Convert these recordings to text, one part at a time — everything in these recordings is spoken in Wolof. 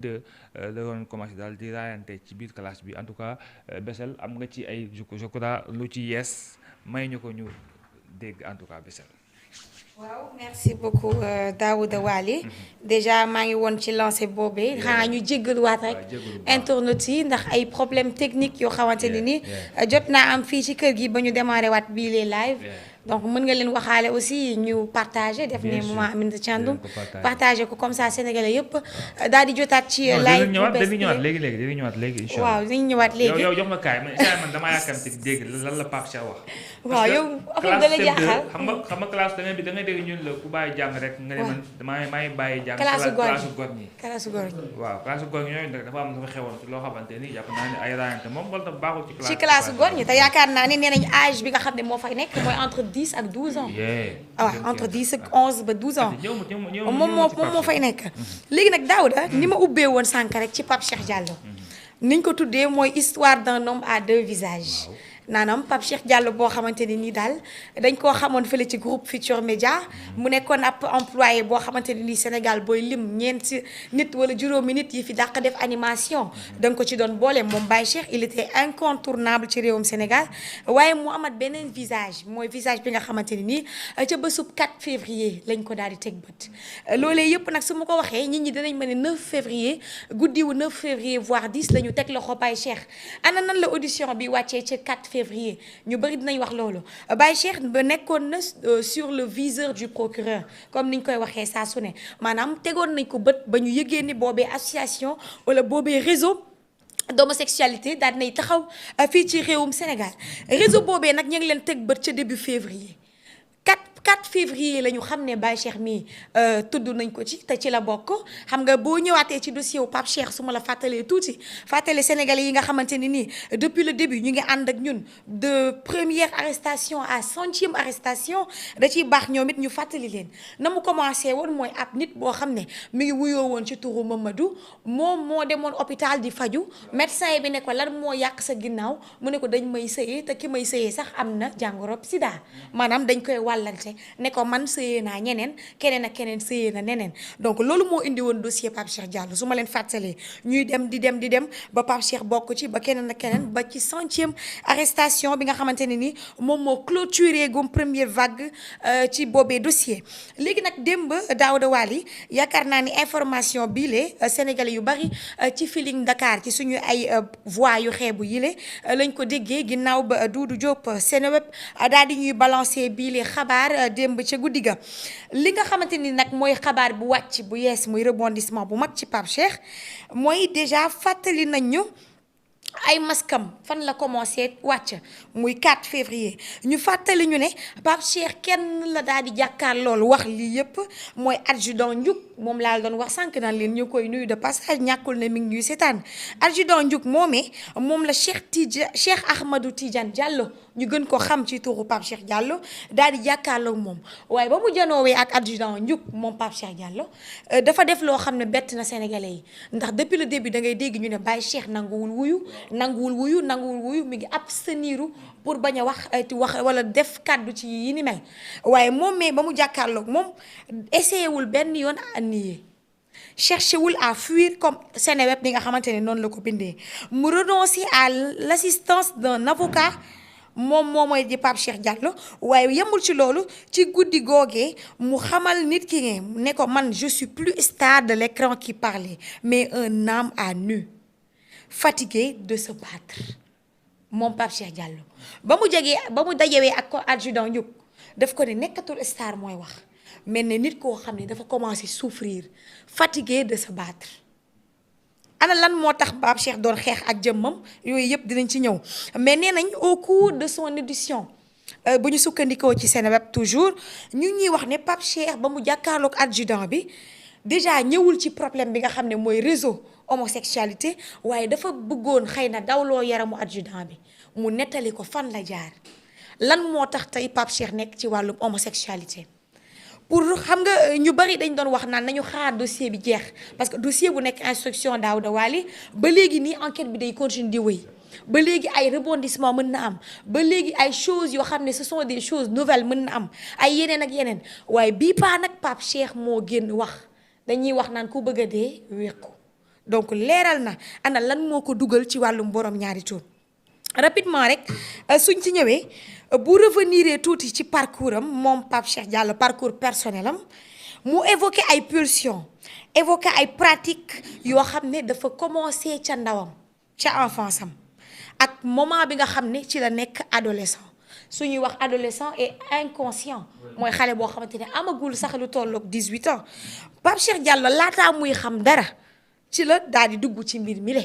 de la doon commencé daal di raayante ci biir classe bi en tout cas Bessél am nga ci ay je crois lu ci yees may ñu ko ñu dégg en tout cas Bessél. waaw merci beaucoup Daouda Wali déjà maa ngi woon ci lancé boobee xanaa ñu jéggaluwaat rek internautes yi ndax ay problème technique yoo xamante ne ni jot naa am fii ci kër gi ba ñu démarré waat bii les live donc mën nga leen waxaale aussi ñu partagé def ne moment Aminata Thiandoum partagé ko comme ça sénégalais yëpp daal di jotaat ci live bu bees dañuy ñëwaat léegi dañuy ñëwaat léegi incha allah waaw dañuy ñëwaat léegi yow jox ma kaay man damaa yàkkamti dégg lan la Pape Cheikh wax waaw yow affaire da la jaaxal xam nga classe da ngay dégg ñun la ku bàyyi jàng rek nga ne man maa ngi bàyyi jàng classe gor ñi classe gor ñi waaw classe gor ñi ñooñu nag dafa am dafa xewoon ci loo xamante ni jàpp naa ne ay raayante moom wala tam baaxul ci classe gor ñi te yaakaar naa ne nee nañ âge bi nga xam ne moo fay nekk mooy entre 10 ak 12 ans waaw entre 10 ak 11 ba 12 ans moom moo fay nekk léegi nag Daouda ni ma ubbee woon sànq rek ci Pape Cheikh Diallo niñ ko tuddee mooy histoire d'un homme à deux visages naanaam Pape Cheikh Diallo boo xamante ni nii daal dañ koo xamoon fële ci groupe Futurs Médias mu nekkoon ab employé boo xamante ni nii Sénégal booy lim ñeenti nit wala juróomi nit yi fi dàq def animation da nga ko ci doon boole moom Baye Cheikh il était incontournable ci réewum Sénégal waaye mu amat beneen visage mooy visage bi nga xamante ni nii ca bésub 4 février lañ ko daal di teg bët loolee yëpp nag su ma ko waxee nit ñi dinañ ma ne 9 février guddiwu 9 février voire 10 la ñu teg loxo Baye Cheikh ana nan la audition bi wàccee ca 4 février ñu bëri dinañ wax loolu Baye Cheikh ba nekkoon na sur le viseur du procureur comme niñ koy waxee saa su ne maanaam tegoon nañ ko bët ba ñu yëgee ni boobee association wala boobee réseau d'homosexualité daal nay taxaw fii ci réewum Sénégal réseau boobee nag ñu ngi leen teg bët ca début février 4 février la ñu xam ne Baye Cheikh mii tudd nañ ko ci te ci la bokk xam nga boo ñëwaatee ci dossier wu Pape Cheikh su ma la fàttalee tuuti fàttale sénégalais yi nga xamante ni nii depuis le début ñu ngi ànd ak ñun de première arrestation à 100e arrestation da ciy baax ñoom it ñu fàttali leen na mu commencé woon mooy ab nit boo xam ne mi ngi wuyoo woon ci turu Mamadou moom moo demoon hôpital di faju médecin bi ne ko lan moo yàq sa ginnaaw mu ne ko dañ may sëyee te ki may sëyee sax am na jàngoro sida maanaam dañ koy wàllante ne ko man sëyee naa ñeneen keneen ak keneen sëyee na neneen donc loolu moo indi woon dossier Pape Cheikh Diallo su ma leen fàttalee ñuy dem di dem ba Pape Cheikh bokk ci ba keneen ak keneen ba ci 100e arrestation bi nga xamante ne ni moom moo clôturé gum première vague ci boobee dossier léegi nag démb Daouda Wali yaakaar naa ni information bii le sénégalais yu bari ci Feeling Dakar ci suñu ay voix yu xeebu yile lañ ko déggee ginnaaw ba Doudou Diop Seneweb daal di ñuy balancer bii le xabaar démb ca guddi ga li nga xamante ni nag mooy xabaar bu wàcc bu yees muy rebondissement bu mag ci Pape Cheikh mooy déjà fàttali nañ ñu ay maskam fan la commencé wàcc muy 4 février ñu fàttali ñu ne Pape Cheikh kenn la daal di jàkkaar loolu wax lii yëpp mooy adjudant Ndiouk moom laa doon wax sànq naan leen ñu koy nuyu de passage ñàkkul ne mi ngi ñuy seetaan adjudant Ndiouk moomee moom la Cheikh Ahmadou Tidiane Diallo ñu gën ko xam ci turu Pape Cheikh Diallo daal di jàkkaarloo moom waaye ba mu janoowee ak adjudant Ndiouk moom Pape Cheikh Diallo dafa def loo xam ne bett na sénégalais yi ndax depuis le début da ngay dégg ñu ne Baye Cheikh nanguwul wuyu mi ngi absteniru pour bañ a wax wala def kàddu ci yi ni mel waaye moom mais ba mu jàkkaarloog moom essayé wul benn yoon à nier cherché wul à fuir comme Seneweb ni nga xamante ne noonu la ko bindee mu renoncer à l'assistance d'un avocat moom mooy di Pape Cheikh Diallo waaye yemul ci loolu ci guddi googee mu xamal nit ki ne ko man je suis plus star de l'écran qui parlait mais un âme à nu fatigué de se battre moom Pape Cheikh Diallo ba mu dajewee ak ko adjudant Ndiouk daf ko ne nekkatul star mooy wax mel ne nit koo xam ne dafa commencé souffrir fatigué de se battre ana lan moo tax Pape Cheikh doon xeex ak jëmmam yooyu yëpp dinañ ci ñëw mais nee nañ au cours de son édition bu ñu sukkandikoo ci Seneweb toujours ñu ñuy wax ne Pape Cheikh ba mu jàkkaarloog adjudant bi déjà ñëwul ci problème bi nga xam ne mooy réseau homosexualité waaye dafa bëggoon xëy na dawloo yaramu adjudant bi mu nettali ko fan la jaar lan moo tax tey Pape Cheikh nekk ci wàllum homosexualité pour xam nga ñu bari dañ doon wax naan nañu xaar dossier bi jeex parce que dossier bu nekk instruction Daouda Wali ba léegi nii enquête bi day continuer di wéy ba léegi ay rebondissement mën na am ba léegi ay choses yoo xam ne ce sont des choses nouvelles mën na am ay yeneen ak yeneen waaye bii paa nag Pape Cheikh moo génn wax dañuy wax naan ku bëgg a dee wéqu donc leeral na ana lan moo ko dugal ci wàllum borom ñaari tur rapidement rek suñ ci ñëwee bu revenir tuuti ci parcours am moom Pape Cheikh Diallo parcours personnel am mu évoqué ay pulsions évoqué ay pratiques yoo xam ne dafa commencé ca ndawam ca enfance am ak moment bi nga xam ne ci la nekk adolescent su ñuy wax adolescent et inconscient mooy xale boo xamante ne amagul sax lu tolloog 18 ans Pape Cheikh Diallo laataa muy xam dara ci la daal di dugg ci mbir mi le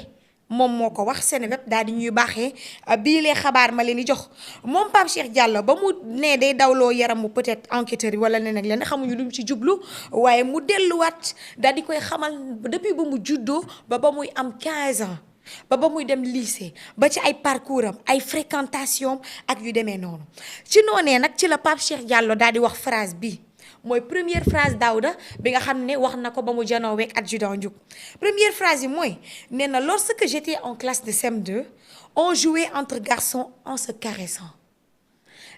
moom moo ko wax Seneweb daal di ñuy baaxee bii lee xabaar ma leen di jox moom Pape Cheikh Diallo ba mu nee day dawloo yaramu peut-être enquêteurs yi wala leneen ak leneen xamuñu lu mu ci jublu waaye mu delluwaat daal di koy xamal depuis ba mu juddoo ba muy am 15 ans ba muy dem lycée ba ci ay parcours am ay fréquentation ak yu demee noonu ci noonee nag ci la Pape Cheikh Diallo daal di wax phrase bi mooy première phrase Daouda bi nga xam ne wax na ko ba mu janoo week adjudant Ndiouk première phrase yi mooy nee na lorsque j'étais en classe de CM2 on jouait entre garçons en se caressant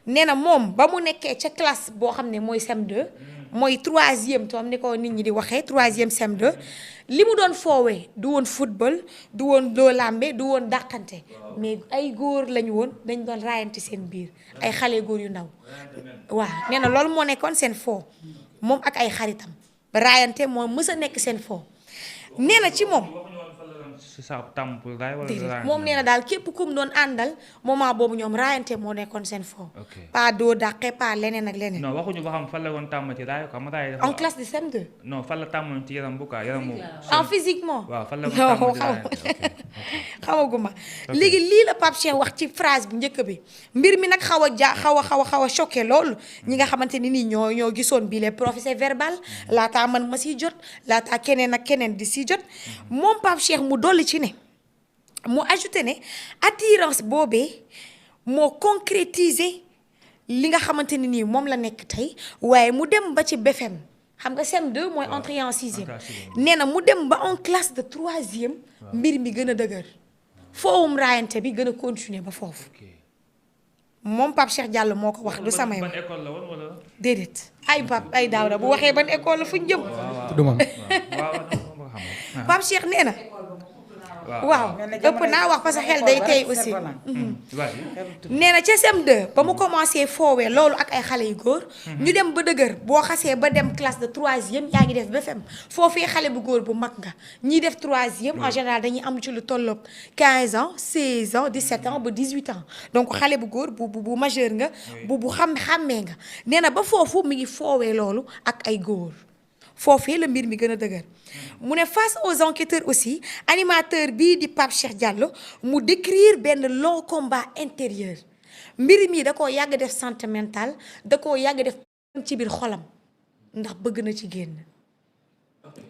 nee na moom ba mu nekkee ca classe boo xam ne mooy CM2 mooy troisième toom ni ko nit ñi di waxee troisième CM2 li mu doon foowee du woon football du woon doo làmbe du woon dàqante mais ay góor lañu woon dañ doon raayante seen biir ay xale góor yu ndaw waaw nee na loolu moo nekkoon seen foo moom ak ay xaritam raayante moo mës a nekk seen foo nee na ci moom moom nee na daal képp kum doon àndal moment boobu ñoom raayante moo nekkoon seen foo pas doo dàqe pas leneen ak leneen. non waxuñu ba xam fan la woon tàmm ci raay xam raay en classe de CM2. non fan la tàmmoon ci yaram bu ka yaram en physiquement. waaw fan la woon tàmm ci xamaguma léegi lii la Pape Cheikh wax ci phrase bu njëkk bi mbir mi nag xaw a choqué loolu ñi nga xamante ni nii ñoo gisoon bii les professeurs verbal laataa man ma siy jot laataa keneen ak keneen di siy jot moom Pape Cheikh mu dolli ci ne mu ajouté ne attirance boobee moo concrétiser li nga xamante ni nii moom la nekk tey waaye mu dem ba ci BFM xam nga CM2 mooy entrée en sixième nee na mu dem ba en classe de troisième mbir mi gën a dëgër foowum raayante bi gën a continuer ba foofu moom Pape Cheikh Diallo moo ko wax du samay wax déedéet ay Daouda bu waxee ban école la fu ñu jëm Pape Cheikh nee na waaw ëpp naa wax parce que xel day tey aussi nee na ca CM2 ba mu commencé foowee loolu ak ay xale yu góor ñu dem ba dëgër boo xasee ba dem classe de troisième yaa ngi def BFM foofee xale bu góor bu mag nga ñiy def troisième en général dañuy am ci lu tolloog 15 ans 16 ans 17 ans ba 18 ans donc xale bu góor bu majeur nga bu xàmmee nga nee na ba foofu mi ngi foowee loolu ak ay góor foofee la mbir mi gën a dëgër mu ne face aux enquêteurs aussi animateur bii di Pape Cheikh Diallo mu décrire benn long combat intérieur mbir mi da koo yàgg def sentimental da koo yàgg def ci biir xolam ndax bëgg na ci génn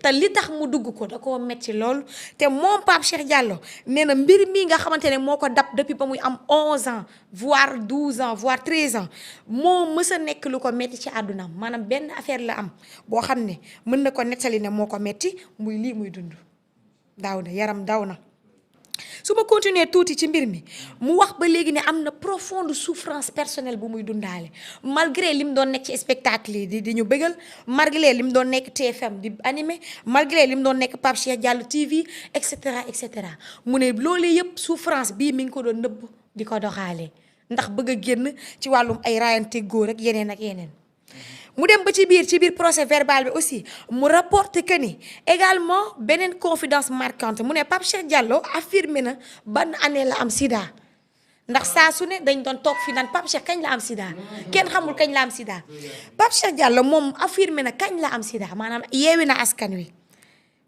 te li tax mu dugg ko da koo metti lool te moom Pape Cheikh Diallo nee na mbir mi nga xamante ne moo ko dab depuis ba muy am 11 ans voire 12 ans voire 13 ans moo mës a nekk lu ko metti ci àddunaam maanaam benn affaire la am boo xam ne mën na ko nettali ne moo ko metti muy lii muy dund daaw na yaram daw na su ma continuer tuuti ci mbir mi mu wax ba léegi ne am na profonde souffrance personnelle bu muy dundaale malgré li mu doon nekk ci spectacle yi di ñu bëggal malgré li mu doon nekk TFM di animé malgré li mu doon nekk Pape Cheikh Diallo TV et cetera mu ne loolu yëpp souffrance bii mi ngi ko doon nëbb di ko doxaale ndax bëgg a génn ci wàllum ay raayante góor ak yeneen mu dem ba ci biir procès verbal bi aussi mu rapporté que ni également beneen confidence marquante mu ne Pape Cheikh Diallo affirmé na ban année la am sida ndax saa su ne dañ doon toog fi naan Pape Cheikh kañ la am sida kenn xamul kañ la am sida Pape Cheikh Diallo moom affirmé na kañ la am sida maanaam yeewi na askan wi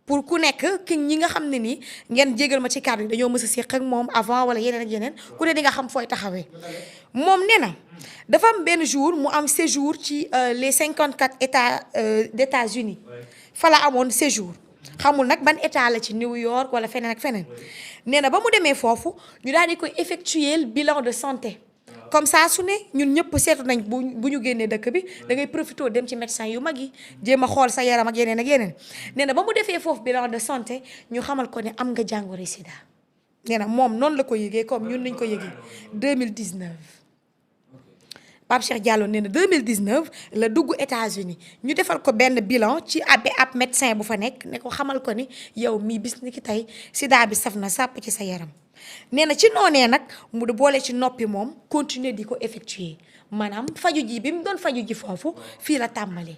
pour ku nekk ki ñi nga xam ne nii ngeen jégal ma ci kàddu yi dañoo mës a séq ak moom avant wala yeneen ak yeneen ku ne di nga xam fooy taxawee moom nee na dafa am benn jour mu am séjour ci les 54 états d'États-Unis fa la amoon séjour xamul nag ban état la ci New York wala feneen ak feneen nee na ba mu demee foofu ñu daal di koy effectuer bilan de santé comme ça su ne ñun ñëpp seetu nañ bu ñu génnee dëkk bi da ngay profité dem ci médecin yu mag yi jéem a xool sa yaram ak yeneen nee na ba mu defee foofu bilan de santé ñu xamal ko ne am nga jàngoro sida nee na moom noonu la ko yëgee comme ñun nañ ko yëgee 2019 Pape Cheikh Diallo nee na 2019 la dugg États-Unis ñu defal ko benn bilan ci ab médecin bu fa nekk ne ko xamal ko ni yow mii bis ni ki tey sida bi saf na sàpp ci sa yaram nee na ci noonee nag mu boole ci noppi moom continuer di ko effectuer maanaam faju ji bi mu doon faju ji foofu fii la tàmbali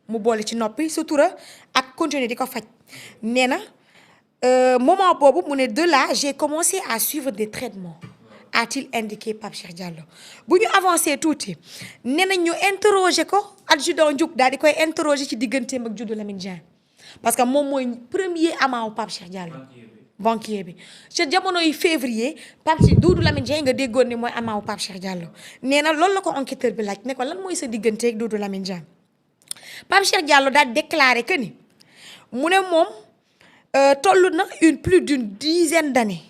mu boole ci noppi sutura ak continuer di ko faj nee na moment boobu mu ne de là j'ai commencé à suivre des traitements a-t-il indiqué Pape Cheikh Diallo bu ñu avancé tuuti nee na ñu interroger ko adjudant Ndiouk daal di koy interroger ci digganteem ak Doudou Lamine Dieng parce que moom mooy premier amant Pape Cheikh Diallo banquier bi ca jamono yi février Doudou Lamine Dieng nga déggoon ni mooy amant Pape Cheikh Diallo nee na loolu la ko enquêteur bi laaj ne ko lan mooy sa diggante ak Doudou Lamine Dieng Pape Cheikh Diallo daal déclaré que ni mu ne moom toll na plus d'une dizaine d'années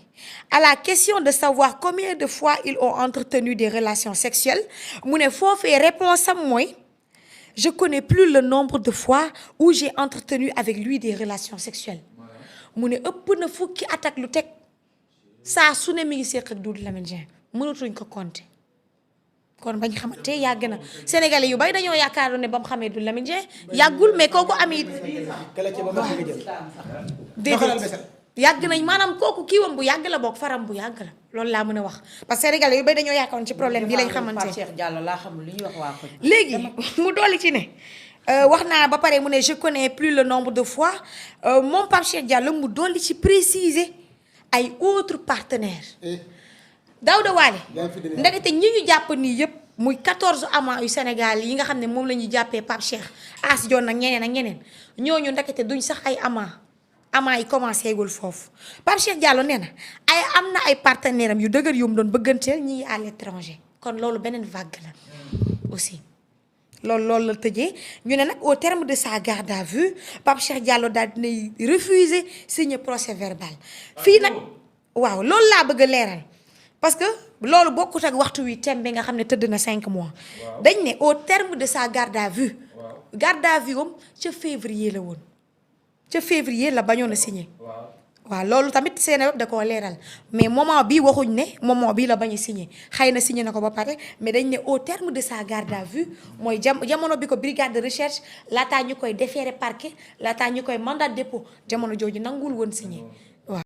à la question de savoir combien de fois ils ont entretenu des relations sexuelles mu ne foofee réponse am mooy je connais plus le nombre de fois où j'ai entretenu avec lui des relations sexuelles mu ne ëpp na fukki at ak lu teg saa su ne mi ngi seq ak Doudou Lamine Dieng mënatuñ ko compter kon bañ xamante yàgg na Sénégalais yu bay dañoo yaakaaroon ne ba mu xamee Doudou Lamine Dieng yàggul mais kooku am it déedéet yàgg nañ maanaam kooku kiiwam bu yàgg la bokk faram bu yàgg la loolu laa mën a wax parce que Sénégalais yu bay dañoo yaakaaroon ci problème bi lañ xamante Pape Cheikh Diallo laa xamul li ñuy wax waa ko léegi mu dolli ci ne wax naa ba pare mu ne je connais plus le nombre de fois moom Pape Cheikh Diallo mu dolli ci préciser ay autres partenaires Daouda Wale ndekete ñi ñu jàpp nii yëpp muy 14 amants yu Sénégal yi nga xam ne moom la ñuy jàppee Pape Cheikh As Dione ak ñeneen ñooñu ndekete duñ sax ay amants yi commencé gul foofu Pape Cheikh Diallo nee na am na ay partenaires am yu dëgër yu mu doon bëgganteel ñi ngi à l'étranger kon loolu beneen vague la aussi loolu la tëjee ñu ne nag au terme de sa garde à vue Pape Cheikh Diallo daal dinay refuser signer procès verbal fii nag waaw loolu laa bëgg a leeral parce que loolu bokkut ak waxtu wi tembe nga xam ne tëdd na 5 mois dañ ne au terme de sa garde à vue am ca février la woon ca février la bañoon a signé waaw loolu tamit seen web da koo leeral mais moment bii waxuñ ne moment bii la bañ a signé xëy na signé na ko ba pare mais dañ ne au terme de sa garde à vue mooy jamono bi ko brigade de recherche laataa ñu koy déférer parquet laataa ñu koy mandat de dépôt jamono jooju nangul woon signé